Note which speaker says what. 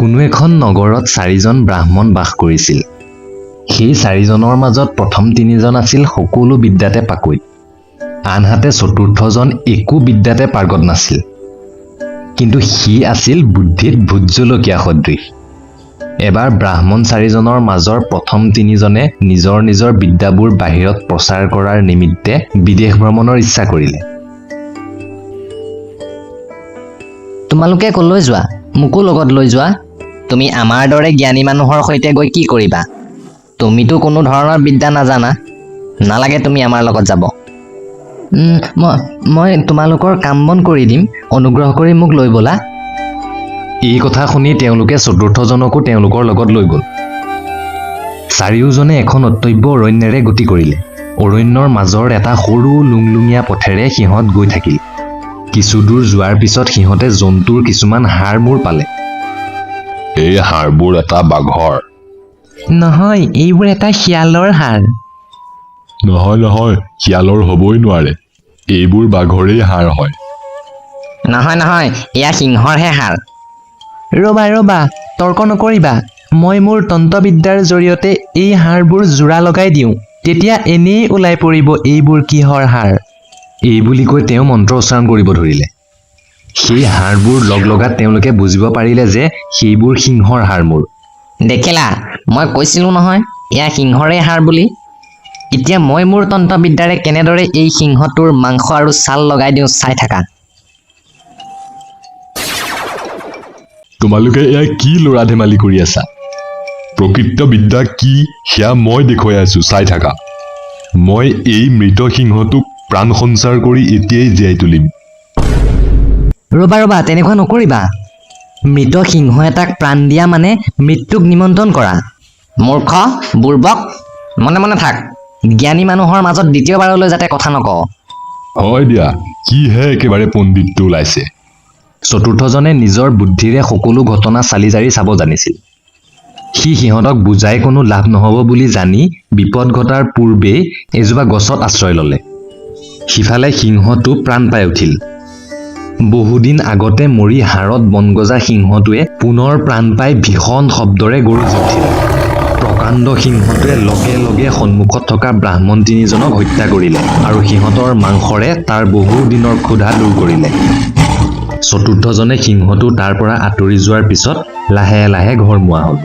Speaker 1: কোনো এখন নগৰত চাৰিজন ব্ৰাহ্মণ বাস কৰিছিল। সেই চাৰিজনৰ মাজত প্ৰথম তিনিজন আছিল সকলো বিদ্যাতে পাকৈত, আনহাতে চতুৰ্থজন একো বিদ্যাতে পাৰ্গত নাছিল, কিন্তু সি আছিল বুদ্ধিত ভোট জলকীয়া সদৃশ। এবাৰ ব্ৰাহ্মণ চাৰিজনৰ মাজৰ প্ৰথম তিনিজনে নিজৰ নিজৰ বিদ্যাবোৰ বাহিৰত প্ৰচাৰ কৰাৰ নিমিত্তে বিদেশ ভ্ৰমণৰ ইচ্ছা কৰিলে।
Speaker 2: তোমালোকে ক'লৈ যোৱা? মোকো লগত লৈ যোৱা। তুমি আমাৰ দৰে জ্ঞানী মানুহৰ সৈতে গৈ কি কৰিবা? তুমিতো কোনো ধৰণৰ বিদ্যা নাজানা। নালাগে তুমি আমাৰ লগত যাব। মই তোমালোকৰ কাম বন কৰি দিম, অনুগ্ৰহ কৰি মোক লৈ ব'লা।
Speaker 1: এই কথা শুনি তেওঁলোকে চতুৰ্থজনকো তেওঁলোকৰ লগত লৈ গ'ল। চাৰিওজনে এখন অত্যব্য অৰণ্যেৰে গতি কৰিলে। অৰণ্যৰ মাজৰ এটা সৰু লুংলুঙীয়া পথেৰে সিহঁত গৈ থাকিল। কিছুদূৰ যোৱাৰ পিছত সিহঁতে জন্তুৰ কিছুমান হাড়মূৰ পালে।
Speaker 3: এই হাড়বোৰ এটা বাঘৰ।
Speaker 2: নহয়, এইবোৰ এটা শিয়ালৰ হাড়।
Speaker 3: নহয় নহয়, শিয়ালৰ হ'বই নোৱাৰে, এইবোৰ বাঘৰেই হাড় হয়।
Speaker 2: নহয় নহয়, এয়া সিংহৰহে হাড়।
Speaker 4: ৰ'বা ৰ'বা, তৰ্ক নকৰিবা। মই মোৰ তন্ত্ৰবিদ্যাৰ জৰিয়তে এই হাড়বোৰ যোৰা লগাই দিওঁ, তেতিয়া এনেই ওলাই পৰিব এইবোৰ কিহৰ হাড়।
Speaker 1: এই বুলি কৈ তেওঁ মন্ত্ৰ উচ্চাৰণ কৰিব ধৰিলে। সেই হাড়বোৰ লগ লগাত তেওঁলোকে বুজিব পাৰিলে যে সেইবোৰ সিংহৰ হাড়মূৰ।
Speaker 2: দেখিলা, মই কৈছিলোঁ নহয় এয়া সিংহৰে হাড় বুলি। এতিয়া মই মোৰ তন্ত্ৰবিদ্যাৰে কেনেদৰে এই সিংহটোৰ মাংস আৰু ছাল লগাই দিওঁ চাই থাকা।
Speaker 3: তোমালোকে এয়া কি ল'ৰা ধেমালি কৰি আছা? প্ৰকৃত বিদ্যা কি সেয়া মই দেখুৱাই আছো, চাই থাকা। মই এই মৃত সিংহটোক প্ৰাণ সঞ্চাৰ কৰি এতিয়াই জীয়াই তুলিম।
Speaker 2: ৰ'বা ৰ'বা, তেনেকুৱা নকৰিবা। মৃত সিংহ এটাক প্ৰাণ দিয়া মানে মৃত্যুক নিমন্ত্ৰণ কৰা। মূৰ্খ বুৰ্বক, মনে মনে থাক। জ্ঞানী মানুহৰ মাজত দ্বিতীয়বাৰলৈ যাতে কথা নকওঁ।
Speaker 3: হয় দিয়া, কিহে একেবাৰে পণ্ডিতটো ওলাইছে।
Speaker 1: চতুৰ্থজনে নিজৰ বুদ্ধিৰে সকলো ঘটনা চালি জাৰি চাব জানিছিল। সি সিহঁতক বুজাই কোনো লাভ নহ'ব বুলি জানি বিপদ ঘটাৰ পূৰ্বেই এজোপা গছত আশ্ৰয় ল'লে। সিফালে সিংহটো প্ৰাণ পাই উঠিল। বহুদিন আগতে মৰি হাড়ত বনগজা সিংহটোৱে পুনৰ প্ৰাণ পাই ভীষণ শব্দৰে গৰজি উঠিল। প্ৰকাণ্ড সিংহটোৱে লগে লগে সন্মুখত থকা ব্ৰাহ্মণ তিনিজনক হত্যা কৰিলে আৰু সিহঁতৰ মাংসৰে তাৰ বহুদিনৰ ক্ষুধা দূৰ কৰিলে। চতুৰ্থজনে সিংহটো তাৰ পৰা আঁতৰি যোৱাৰ পিছত লাহে লাহে ঘৰমুৱা হ'ল।